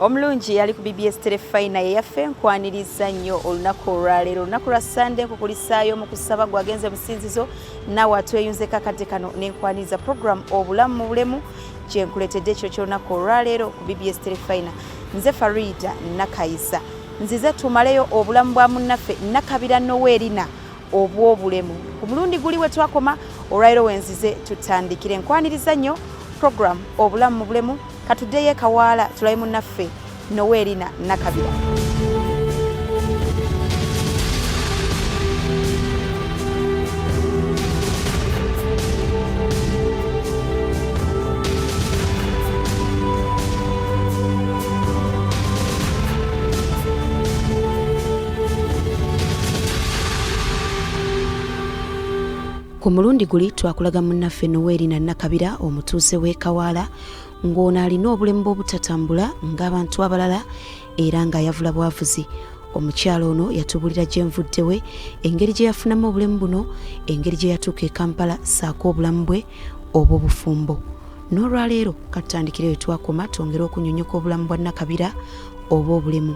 Omulungi yali ku BBS Terefayina yeyaffe. Nkwaniriza nnyo olunaku olwaleero, olunaku lwa Sande, nkukulisaayo mu kusaba gwagenze musinzizo naawe atweyunzeko akadde kano, nenkwaniriza program Obulamu mu Bulemu gye nkuleetedde ekiro ky'olunaku olwaleero ku BBS Terefayina. Nze Farida Nakayisa, nzize tumaleyo obulamu bwa munnaffe Nakabira Noweerina obw'obulemu ku mulundi guli we twakoma. Olwaleero wenzize tutandikire. Nkwaniriza nnyo program Obulamu mu Bulemu. Katuddeyo ekawaala tulabe munnaffe Noweerina Nakabira. Ku mulundi guli twakulaga munnaffe Noweerina Nakabira, omutuuze w'e Kawaala, ng'ono alina obulemu bw'obutatambula ng'abantu abalala era ng'ayavula bwavuzi. Omukyala ono yatubulira gye nvuddewe, engeri gye yafunamu obulemu buno, engeri gye yatuuka e Kampala, ssaako obulamu bwe obw'obufumbo. N'olwaleero katutandikire we twakoma, twongere okunyonyoka obulamu bwa Nakabira oba obulemu.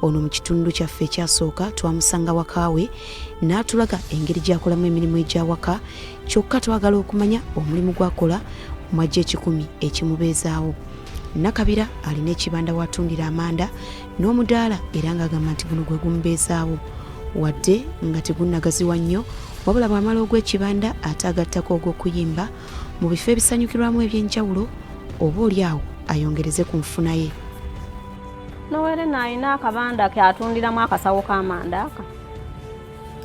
Ono mu kitundu kyaffe ekyasooka twamusanga waka we n'atulaga engeri gy'akolamu emirimu egy'awaka, kyokka twagala okumanya omulimu gw'akola mwajja ekikumi ekimubeezaawo. Nakabira alina ekibanda w'atundira amanda n'omudaala era ng'agamba nti guno gwe gumubeezaawo wadde nga tegunnagaziwa nnyo, wabula bw'amala ogw'ekibanda ate agattako ogw'okuyimba mu bifo ebisanyukirwamu eby'enjawulo oba oli awo ayongereze ku nfuna ye. Nowere nalina akabanda ke atundiramu akasawo k'amanda, aka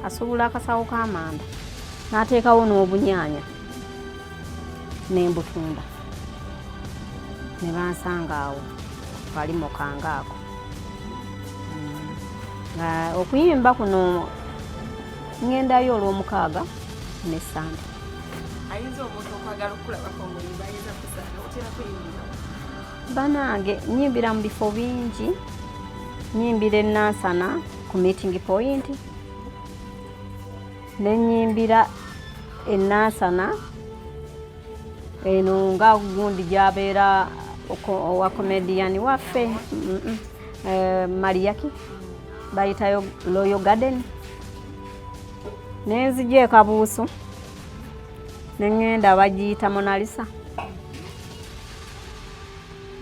asuubula akasawo k'amanda n'ateekawo n'obunyaanya n'embutunda, ne bansanga awo kali mukanga ako. Nga okuyimba kuno ŋŋendayo Olwomukaaga ne Sande. Ayinza omuntu okwagala okukulabako omuyimba, ayinza kusanga otera kuyimbira? Banange, nyimbira mu bifo bingi. Nyimbira enansana ku meeting point, nenyimbira enansana eno nga gundi gyabeera owa comedian waffe Mariaki, bayitayo Royal Garden, nenzija ekabuusu neŋŋenda bagiyita Monalisa,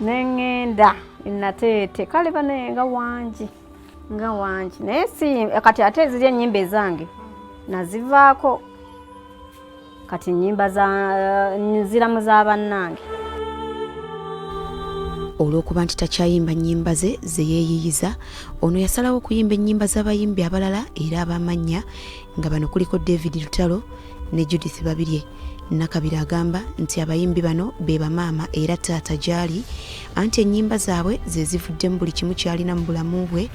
neŋŋenda Nateete. Kale banaye nga wangi, nga wangi, naye si kati ate eziri ennyimba ezange nazivaako, kati nnyimba za nziramu za bannange. Olw'okuba nti takyayimba nnyimba ze ze yeeyiyiza, ono yasalawo okuyimba ennyimba z'abayimbi abalala era ab'amannya, nga bano kuliko David Lutalo ne Judith Babirye. Nakabira agamba nti abayimbi bano be bamaama era taata gy'ali, anti ennyimba zaabwe ze zivuddemu buli kimu ky'alina mu bulamu bwe,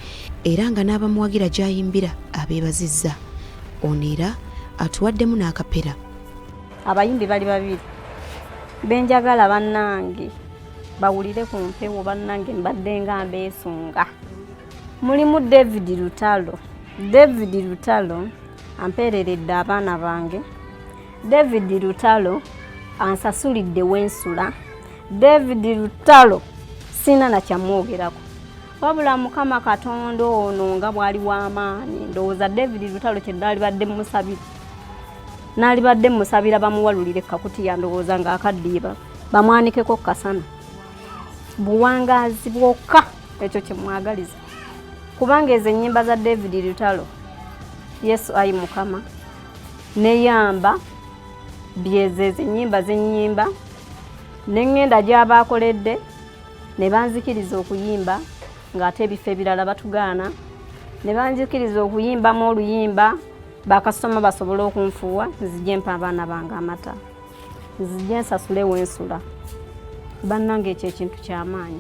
era nga n'abamuwagira gy'ayimbira abeebazizza. Ono era atuwaddemu n'akapera. Abayimbi bali babiri benjagala bannange bawulire ku mpewo. Bannange, mbadde nga mbeesunga. Mulimu David Lutalo. David Lutalo ampeereredde abaana bange. David Lutalo ansasulidde wensula. David Lutalo sina nakyamwogerako, wabula Mukama Katonda ono nga bw'ali w'amaanyi. Ndowooza David Lutalo kye naalibadde musabira, naalibadde musabira bamuwalulire kakutiya, ndowooza ng'akaddiiba bamwanikeko kasana. Buwangaazi bwokka, ekyo kyemwagaliza, kubanga ezo ennyimba za David Lutalo, Yesu ayi Mukama neyamba, byezeezo ennyimba zennyimba neŋŋenda gy'aba akoledde ne banzikiriza okuyimba, ng'ate ebifo ebirala batugaana, ne banzikiriza okuyimbamu oluyimba, bakasitoma basobole okunfuuwa, nzije mpa abaana bange amata, nzije nsasule wensula. Bannange, ekyo ekintu kyamaanyi.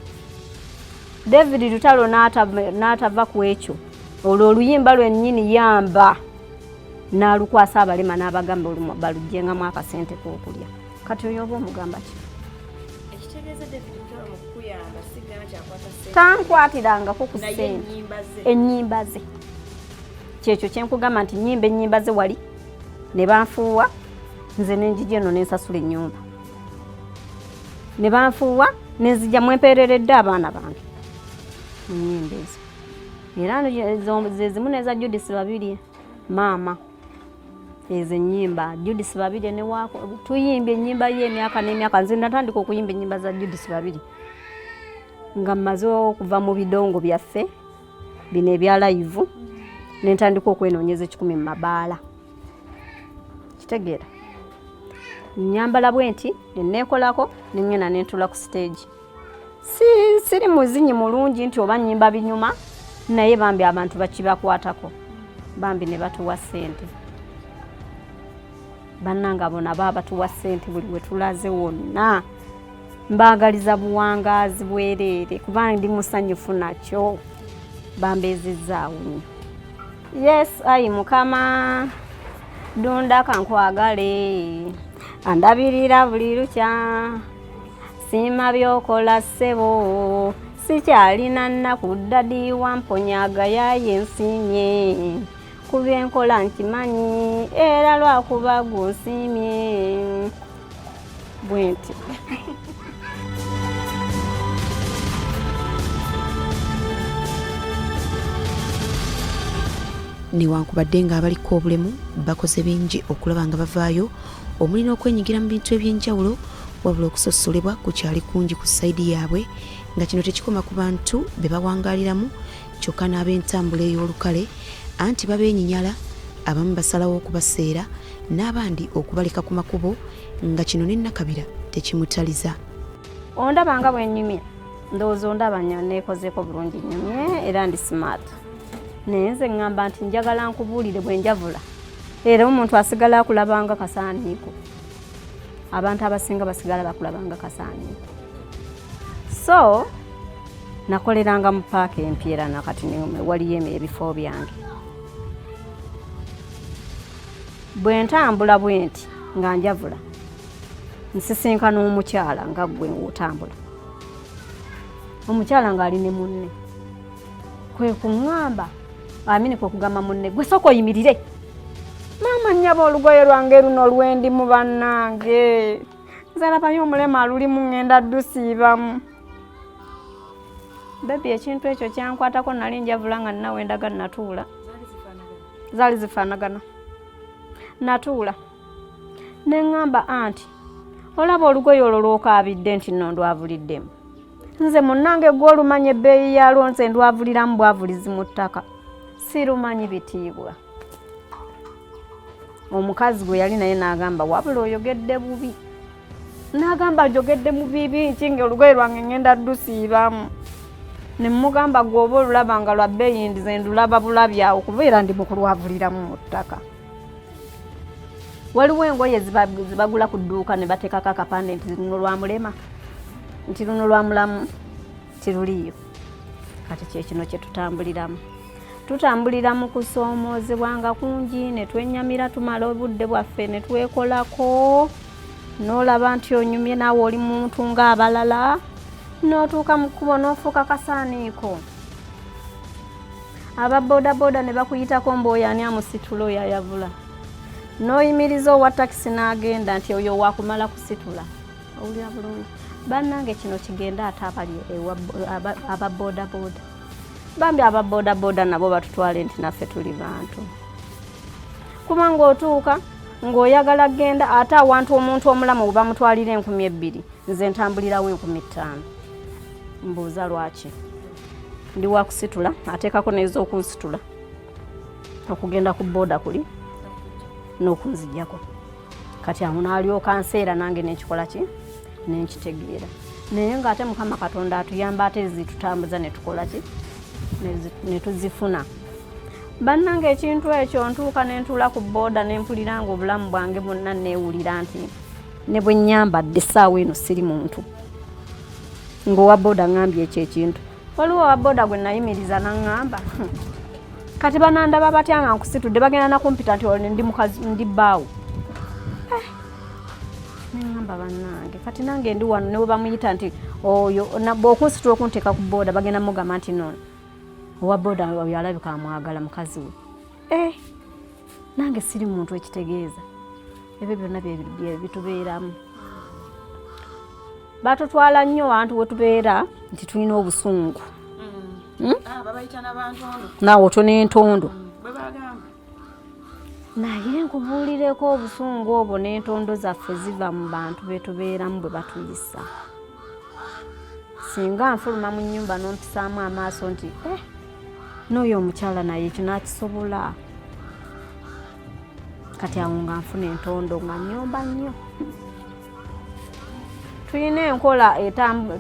David Lutalo n'atava ku ekyo, olwo oluyimba lwennyini yamba n'alukwasa abalema n'abagamba balugyengamu akasente k'okulya. Kati oyo oba omugamba ki? Ekitegeeza David Lutalo mu kukuyamba sigala kyakwata ssente? Tankwatirangako ku naye ssente. Ennyimba ze. Ennyimba ze, kyekyo kyenkugamba nti nyimba ennyimba ze wali ne banfuuwa, nze nenjija eno nensasula ennyumba, ne banfuuwa nenzija mwempeereredde abaana bange. Ennyimba ezo era ze zimu n'eza Judith Babirye maama. Ezo ennyimba Judith Babirye ne tuyimbye ennyimba ye emyaka n'emyaka. Nze natandika okuyimba ennyimba za Judith Babirye nga mmaze okuva mu bidongo byaffe bino ebya live, ne ntandika okwenoonyeza ekikumi mu mabaala. Kitegeera, nyambala bwe nti ne neekolako ne ŋŋenda ne ntuula ku siteegi. Si siri muzinyi mulungi nti oba nnyimba binyuma, naye bambi abantu bakibakwatako, bambi ne batuwa ssente. Bannange abo nabo abatuwa ssente buli we tulaze wonna, mbaagaliza buwangaazi bwereere, kuba ndi musanyufu nakyo, bambeezezzaawo nnyo. Yes, ayi Mukama, Ddunda kankwagale, andabirira buli lukya, siima by'okola ssebo, sikyalina nnaku, ddadi wamponya agayaaye, nsiimye ku byenkola nkimanyi, era lwakuba gunsiimye bwenti. Newankubadde ng'abaliko obulemu bakoze bingi okulaba nga bavaayo, omuli n'okwenyigira mu bintu eby'enjawulo, wabula okusosolebwa kukyali kungi ku sayidi yaabwe, nga kino tekikoma ku bantu be bawangaaliramu kyokka n'ab'entambula ey'olukale, anti babeenyinyala, abamu basalawo okubaseera n'abandi okubaleka ku makubo, nga kino ne Nakabira tekimutaliza. Ondaba nga bwe nnyumye, ndowooza ondaba nnyo, neekozeeko bulungi, nnyumye era ndi smart, naye nze ŋŋamba nti njagala nkubuulire bwe njavula, era omuntu asigala akulabanga kasaaniiko. Abantu abasinga basigala bakulabanga kasaaniiko. So nakoleranga mu paaka empya, era nakati waliyo ebifo byange. Bwe ntambula bwe nti nga njavula, nsisinkana omukyala nga ggwe ng'otambula, omukyala ng'ali ne munne, kwe kuŋŋamba amini, kwe kugamba munne, "Gwe sooka oyimirire." Maama nnyaba, olugoye lwange luno lwendimu, bannange, nze labayo omulema alulimu, ŋŋenda ddusiibamu. Baby, ekintu ekyo kyankwatako. Nali njavula nga nnawe endaga, natuula, zaali zifaanagana. Natuula ne ŋŋamba anti, "Olaba olugoye olwo lwokaabidde nti nno ndwavuliddemu nze munnange, gwe olumanya ebbeeyi yaalwo, nze ndwavuliramu bwavulizi mu ttaka, sirumanyi bitiibwa." Omukazi gwe yali naye n'agamba, "Wabula oyogedde bubi." N'agamba, "Njogedde mu bibi ki nga olugoye lwange ŋŋenda ddusiibamu?" Ne mugamba, "Gwe oba olulaba nga lwa bbeeyi, nze ndulaba bulabi awo, kubeera ndi mu kulwavuliramu mu ttaka." Waliwo engoye zibagula ku dduuka ne bateekako akapande nti luno lwa mulema, nti luno lwa mulamu, tiruliiyo. Kati kyekino kye tutambuliramu, tutambulira mu kusoomoozebwa nga kungi, ne twenyamira, tumala obudde bwaffe ne twekolako, n'olaba nti onyumye naawe oli muntu ng'abalala, n'otuuka mu kkubo n'ofuuka kasaaniiko. Aba boodabooda ne bakuyitako mbu oyo ani amusitula, oyo ayavula, n'oyimiriza owa takisi n'agenda nti oyo wakumala kusitula. Owulira bulungi? Bannange, kino kigenda ate abali aba boodabooda, bambi aba boodabooda nabo batutwale nti naffe tuli bantu, kubanga otuuka ng'oyagala genda ate awantu omuntu omulamu bwe bamutwalira 2000, nze ntambulirawo 5000. Mbuuza lwaki? Ndi wakusitula, ateekako nez'okunsitula okugenda ku booda kuli n'okunzijjako. Kati awo n'alyoka nseera, nange nekikola ki, nenkitegeera. Naye ng'ate Mukama Katonda atuyamba, ate zitutambuza ne tukola ki, ne tuzifuna. Bannange, ekintu ekyo ntuuka ne ntuula ku booda ne mpulira nga obulamu bwange bwonna neewulira nti ne bwe nnyambadde essaawa eno siri muntu. Ng'owa booda ŋŋambye ekyo ekintu. Waliwo owa booda gwe nayimiriza n'aŋŋamba, "Kati banandaba batya nga nkusitudde? Bagenda nakumpita nti ndi mukazi, ndi bbaawo." Eh, neŋŋamba, bannange, kati nange ndi wano, ne bwe bamuyita nti oyo bw'okunsitula okunteeka ku booda, bagenda mugamba nti nono owa booda oyo alabika amwagala mukazi we. Eh, nange siri muntu. Ekitegeeza ebyo byonna bye bitubeeramu. Batutwala nnyo wantu we tubeera nti tulina obusungu. Hmm? Naawe otyo n'entondo. Naye nkubuulireko obusungu obwo n'entondo zaffe ziva mu bantu be tubeeramu bwe batuyisa. Singa nfuluma mu nnyumba n'ompisaamu amaaso nti eh, n'oyo omukyala naye ekyo n'akisobola. Kati awo nga nfuna entondo nga nnyomba nnyo. Tulina enkola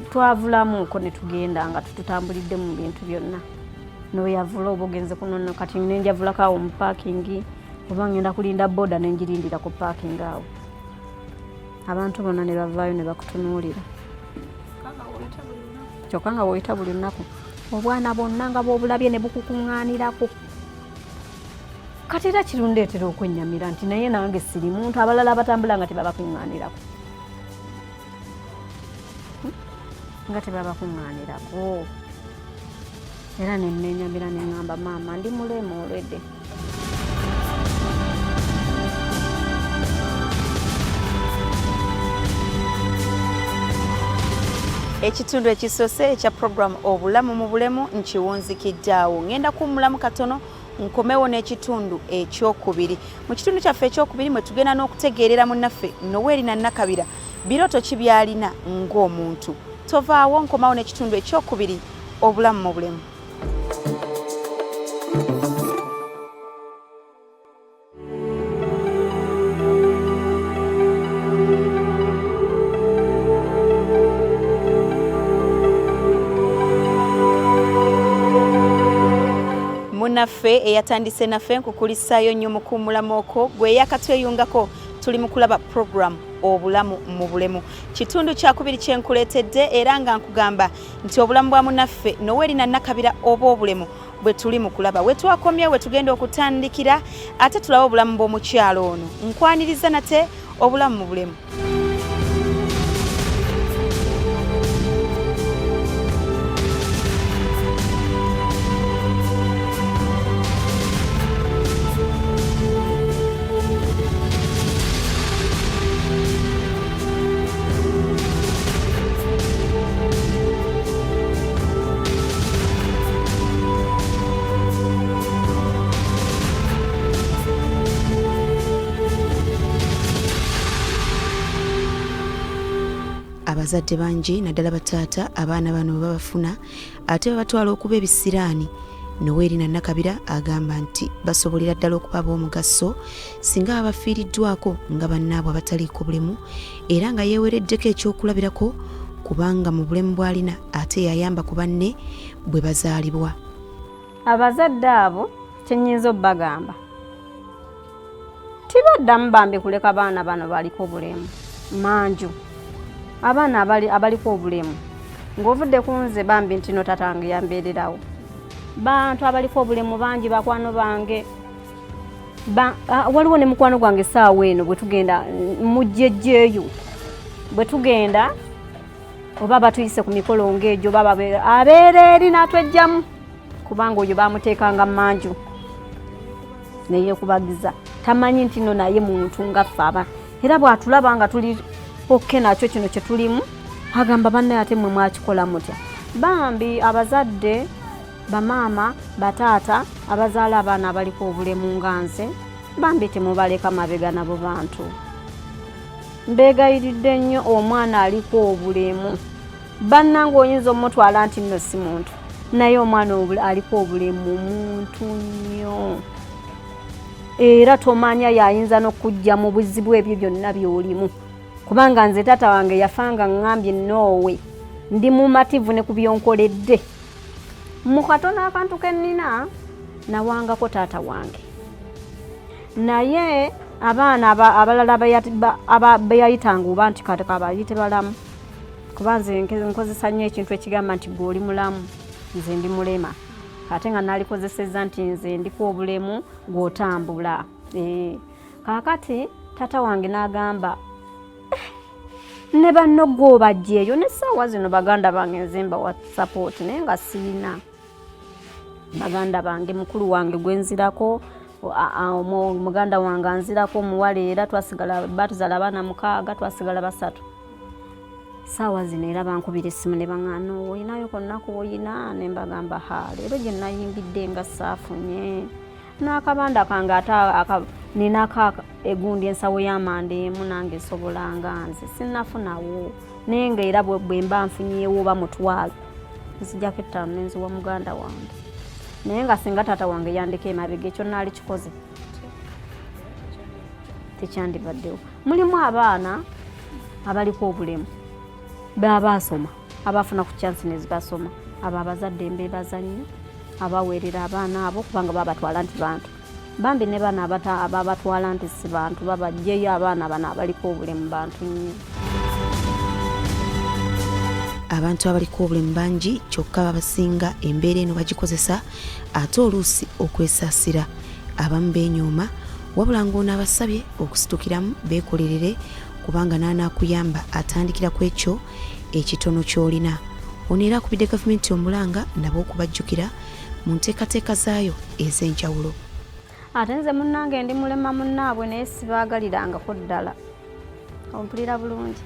twavulamuko ne tugenda nga tututambulidde mu bintu byonna. N'oyavula oba ogenze kunona kati nenjavulako awo mu paakingi oba ngenda kulinda boda nenjirindira ku paakingi awo. Abantu bonna ne bavaayo ne bakutunuulira. Kyokka nga woyita buli lunaku obwana bwonna nga bw'obulabye ne bukukuŋŋaanirako. Kati era kirundeetera okwennyamira nti naye nange siri muntu, abalala abatambula nga tebabakuŋŋaanirako. Nga tebabakuŋŋaanirako. Era ne nneenyamira ne ŋŋamba maama ndi mulema olwedde. Ekitundu ekisoose ekya program Obulamu mu Bulemu nkiwunzikidde awo. Ngenda kuwummulamu katono nkomewo n'ekitundu ekyokubiri. Mu kitundu kyaffe ekyokubiri mwe tugenda n'okutegeerera munnaffe Noweeri na Nakabira birooto ki by'alina ng'omuntu. Tovaawo, nkomawo n'ekitundu ekyokubiri Obulamu mu Bulemu. Munaffe eyatandise naffe nkukulisaayo nnyo mu kuwummulamu okwo gwe eyakatweyungako tuli mu kulaba program Obulamu mu Bulemu. Kitundu kyakubiri kye nkuleetedde era nga nkugamba nti obulamu bwa munaffe Noweeri na Nakabira oba obulemu bwe tuli mu kulaba. We twakomye we tugenda okutandikira ate tulabe obulamu bw'omukyalo ono. Nkwaniriza nate Obulamu mu Bulemu. Abazadde bangi naddala bataata abaana bano bwe babafuna ate babatwala okuba ebisiraani. Noweeri na Nakabira agamba nti basobolera ddala okuba ab'omugaso singa baba bafiiriddwako nga bannaabwe abataliiko bulemu era nga yeewereddeko ekyokulabirako kubanga mu bulemu bw'alina ate yayamba ku banne bwe bazaalibwa. Abazadde abo kye nnyinza obbagamba tibaddamu bambi kuleka baana bano baliko obulemu manju abaana abaliko obulemu ng'ovudde ku nze bambi nti no taata wange yambeererawo. Bantu abaliko obulemu bangi bakwano bange. Waliwo ne mukwano gwange essaawa eno bwe tugenda mujjejjeeyo bwe tugenda oba batuyise ku mikolo ng'egyo oba abeera eri n'atwejjamu kubanga oyo bamuteekanga manju neyekubagiza tamanyi nti no naye muntu nga ffe aba era bw'atulaba nga tuli okke nakyo kino kye tulimu agamba bannaye ate mmwe mwakikola mutya. Bambi abazadde bamaama bataata abazaala abaana abaliko obulemu nga nze bambi temubaleka mabega nabo bantu. Mbeegayiridde nnyo omwana aliko obulemu bannange oyinza omutwala nti nno si muntu naye omwana aliko obulemu muntu nnyo era tomanya yayinza n'okujja mu buzibu ebyo byonna by'olimu kubanga nze taata wange yafanga ŋŋambye noowe ndi mumativu ne ku byonkoledde mu katono akantu ke nnina nawangako taata wange naye abaana abalala beyayitanga oba nti kati kabayite balamu kuba nze nkozesa nnyo ekintu ekigamba nti gwe oli mulamu nze ndi mulema ate nga nalikozesezza nti nze ndiko obulemu gw'otambula. Kaakati taata wange n'agamba ne banno gwe obajjeeyo n'essaawa zino baganda bange nze mbawa sapooti naye nga sirina baganda bange mukulu wange gwe nzirako muganda wange anzirako omuwala era twasigala batuzala abaana 6 twasigala 3. Saawa zino era bankubira essimu ne baŋŋaana olinayo ku nnaku oyina, ne mbagamba ha leero gye nayimbidde nga saafunye n'akabanda kange ate ninako egundi ensawo y'amanda emu nange nsobola nga nze sinnafunawo, naye nga era bwe mba nfunyeewo oba mutwalo nzijako 5 nenziwa muganda wange, naye nga singa taata wange yandeka emabega ekyo naali kikoze tekyandibaddewo. Mulimu abaana abaliko obulemu babaasoma abafuna ku chance nezibasoma, abo abazadde mbebaza nnyo abaweerera abaana abo kubanga babatwala nti bantu bambi, ne bano ababatwala nti si bantu babajjeyo abaana bano abaliko obulemu bantu nnyo. Abantu abaliko obulemu bangi, kyokka babasinga embeera eno bagikozesa ate oluusi okwesaasira, abamu beenyooma, wabula ng'ono abasabye okusitukiramu beekolerere kubanga n'anaakuyamba atandikira ku ekyo ekitono ky'olina. Ono era akubidde gavumenti omulanga nabo okubajjukira mu nteekateeka zaayo ez'enjawulo. Ate nze munnange ndi mulema munnaabwe, naye sibaagalirangako ddala. Ompulira bulungi?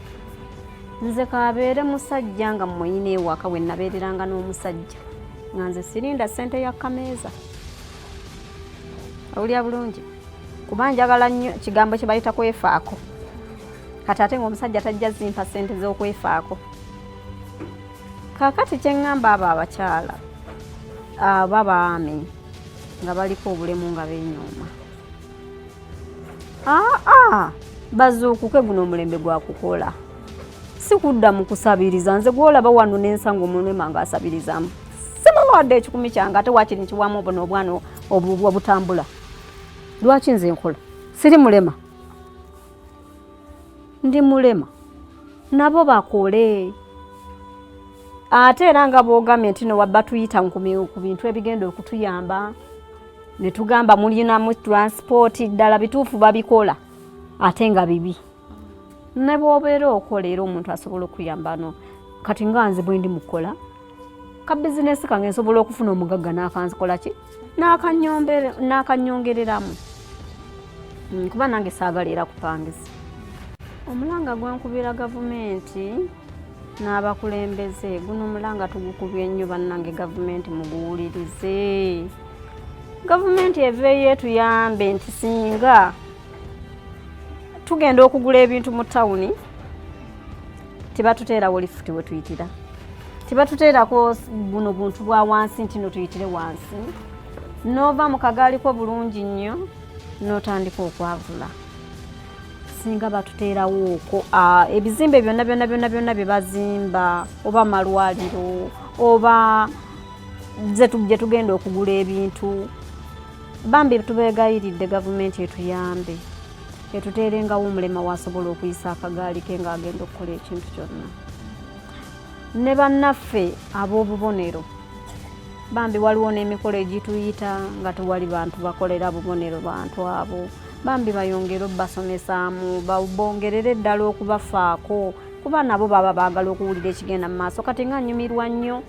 Nze kabeere musajja nga mmuyina ewaka we nabeereranga n'omusajja nga nze sirinda ssente ya kameeza. Owulira bulungi? Kuba njagala nnyo kigambo kye bayita kwefaako, kati ate ng'omusajja tajja zimpa ssente z'okwefaako. Kaakati kye ŋŋamba abo abakyala aba baami nga baliko obulemu nga beenyooma, aa bazuukuke, guno omulembe gwa kukola, si kudda mu kusabiriza. Nze gwolaba wano n'ensanga omulema ng'asabirizamu simuwadde 100 kyange, ate waakiri nkiwamu obuno obwana obutambula. Lwaki nze nkola? Siri mulema, ndi mulema, nabo bakole. Ate era nga bwogambye nti no batuyita ku bintu ebigenda okutuyamba ne tugamba mulinamu transport, ddala bituufu babikola ate nga bibi. Ne bw'obeera okola era omuntu asobola okuyamba. No kati nga nze bwe ndi mukola ka bizinesi kange, nsobola okufuna omugagga n'akankola ki n'akanyongereramu, kuba nange saagala era kupangisa. Omulanga gwenkubira gavumenti n'abakulembeze, guno omulanga tugukubye nnyo bannange, gavumenti muguwulirize. Gavumenti eveeyo etuyambe nti singa tugenda okugula ebintu mu tawuni tebatuteerawo lifuti we tuyitira, tebatuteerako buno buntu bwa wansi nti no tuyitire wansi, n'ova mu kagaaliko bulungi nnyo n'otandika okwavula. Singa batuteerawo okwo ebizimbe byonna byonna byonna byonna bye bazimba, oba malwaliro oba gye tugenda okugula ebintu, bambi tubeegayiridde gavumenti etuyambe etuteerengawo omulema wasobola okuyisa akagaali ke ng'agenda okukola ekintu kyonna. Ne bannaffe ab'obubonero bambi waliwo n'emikolo egituyita nga tewali bantu bakolera bubonero, bantu abo bambi bayongere obbasomesaamu, bongerere ddala okubafaako, kuba nabo baba baagala okuwulira ekigenda mu maaso. Kati nga nyumirwa nnyo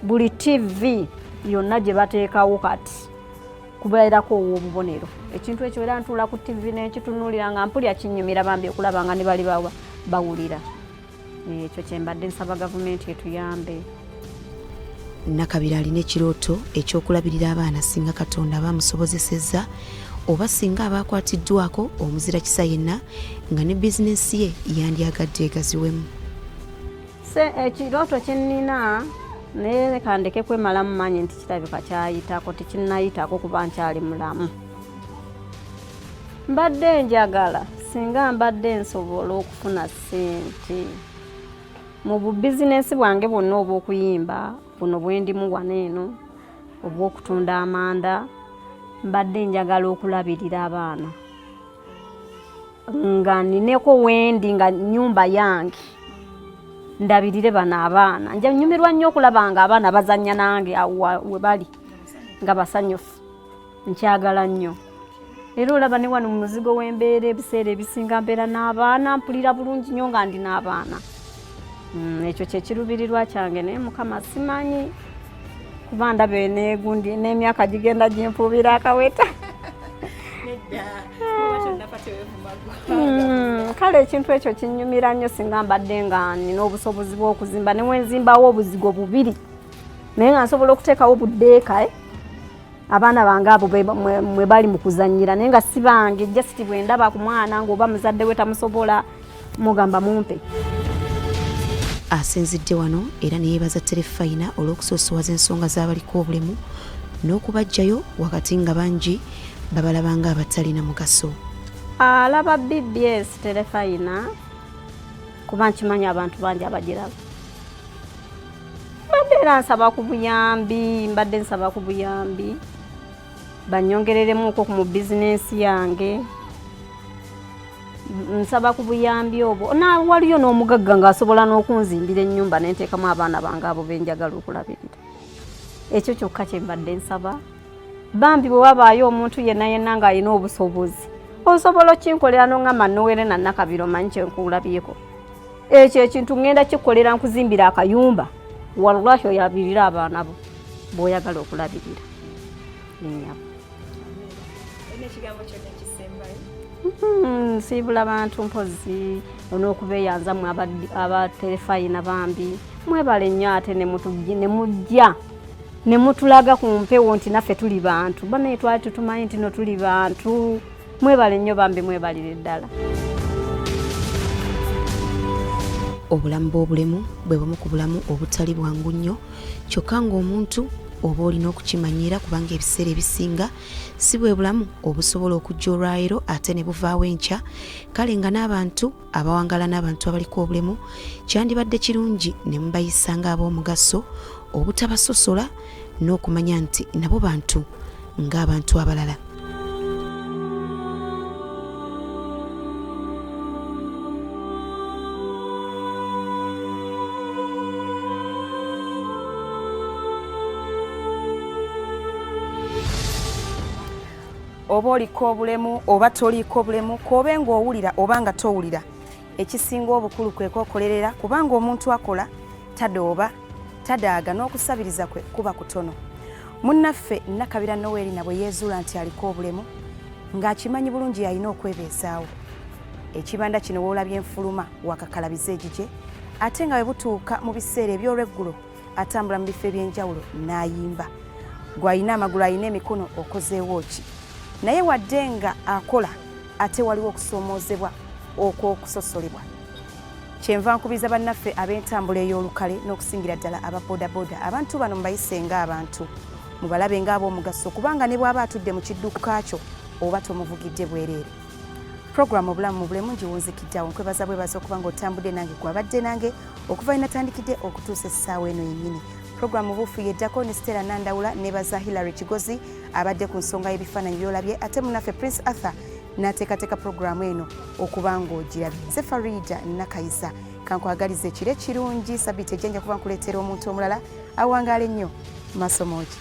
buli TV yonna gye bateekawo kati kubeerako ow'obubonero, ekintu ekyo era ntuula ku TV n'ekitunuulira nga mpulira kinyumira bambi okulaba nga ne bali bawulira. Ekyo kyembadde nsaba gavumenti etuyambe. Nakabira alina ekirooto ekyokulabirira abaana singa Katonda aba amusobozesezza, oba singa aba akwatiddwako omuzira kisa yenna, nga ne bizinensi ye yandyagadde egaziwemu. Ekirooto kye nnina, naye kandeke kwemalamu maanyi nti kirabika kyayitako, tekinnayitako kuba nkyali mulamu. Mbadde njagala singa mbadde nsobola okufuna ssente mu bubizinensi bwange bwonna obw'okuyimba buno bwendimu wano eno, obw'okutunda amanda, mbadde njagala okulabirira abaana nga nineko wendi nga nyumba yange ndabirire bano abaana. Nja nyumirwa nnyo okulaba nga abaana bazannya nange awo we bali nga basanyufu, nkyagala nnyo. Era olaba ne wano mu muzigo w'embeera ebiseera ebisinga mbeera n'abaana, mpulira bulungi nnyo nga ndi n'abaana. Ekyo kyekirubirirwa kyange, naye Mukama simanyi kuba ndaba eneegundi n'emyaka gigenda gimpuubira akaweta. Kale ekintu ekyo kinyumira nnyo singa mbadde nga nina obusobozi bw'okuzimba ne wenzimbawo obuzigo bubiri naye nga nsobola okuteekawo buddeeka abaana bange abo mwe bali mu kuzannyira naye nga si bange, just bwe ndaba ku mwana ng'oba muzadde we tamusobola mugamba mumpe. Asinzidde wano era ne yeebaza Terefayina olw'okusoosowaza ensonga z'abaliko obulemu n'okubaggyayo wakati nga bangi babalaba ng'abatalina mugaso. Alaba BBS Terefayina kuba nkimanyi abantu bangi abagiraba. Mbadde era nsaba ku buyambi, mbadde nsaba ku buyambi banyongereremuko mu bizinensi yange, nsaba ku buyambi obwo. Na waliyo n'omugagga ng'asobola n'okunzimbira ennyumba ne nteekamu abaana bange abo be njagala okulabirira. Ekyo kyokka kye mbadde nsaba. Bambi bwe wabaayo omuntu yenna yenna ng'alina obusobozi osobola okinkolera n'oŋŋamba Noere na Nakabira omanyi kye nkulabyeko, ekyo ekintu ŋŋenda kikolera nkuzimbira akayumba, wallahi oyabirira abaana bo bw'oyagala okulabirira. Nnyabo. Nsiibula bantu mpozi n'okubeeyanza mwe aba Terefayina bambi mwebale nnyo ate ne mujja ne mutulaga ku mpewo nti naffe tuli bantu, banaye twali tutumanyi nti no tuli bantu. Mwebale nnyo bambi, mwebalire ddala. Obulamu bw'obulemu bwe bumu ku bulamu obutali bwangu nnyo, kyokka ng'omuntu oba olina okukimanyiira kubanga ebiseera ebisinga si bwe bulamu obusobola okujja olwaleero ate ne buvaawo enkya. Kale nga n'abantu abawangaala n'abantu abaliko obulemu kyandibadde kirungi ne mubayisa ng'ab'omugaso, obutabasosola n'okumanya nti nabo bantu ng'abantu abalala. Oba oliko obulemu oba toliiko obulemu, k'obe ng'owulira oba nga towulira, ekisinga obukulu kwe kwokolerera, kubanga omuntu akola tadooba, tadaaga, n'okusabiriza kwe kuba kutono. Munnaffe Nakabira Noelina bwe yeezuula nti aliko obulemu, ng'akimanyi bulungi yalina okwebeezaawo. Ekibanda kino w'olabye nfuluma wakakalabiza egigye, ate nga bwe butuuka mu biseera eby'olweggulo atambula mu bifo eby'enjawulo n'ayimba. Gw'alina amagulu alina emikono okozeewo ki? Naye wadde nga akola ate waliwo okusoomoozebwa okw'okusosolebwa. Kyenva nkubiza bannaffe ab'entambula ey'olukale n'okusingira ddala aba bodaboda, abantu bano mubayise ng'abantu, mubalabe ng'ab'omugaso kubanga ne bw'aba atudde mu kidduka kyo oba tomuvugidde bwereere. Pulogulaamu Obulamu mu Bulemu ngiwunzikidde awo. Nkwebaza bwebaza okuba ng'otambudde nange, gw'abadde nange okuva we natandikidde okutuusa essaawa eno yennyini. Pulogulaamu Buufu yeddako ne Stella Nandawula. Nebaza Hillary Kigozi abadde ku nsonga y'ebifaananyi by'olabye, ate munnaffe Prince Arthur n'ateekateeka pulogulaamu eno okuba ng'ogirabye. Nze Farida Nakayiza, kankwagaliza ekiro ekirungi. Sabiiti ejja nja kuba nkuleetera omuntu omulala awangaala ennyo. Maaso moogi.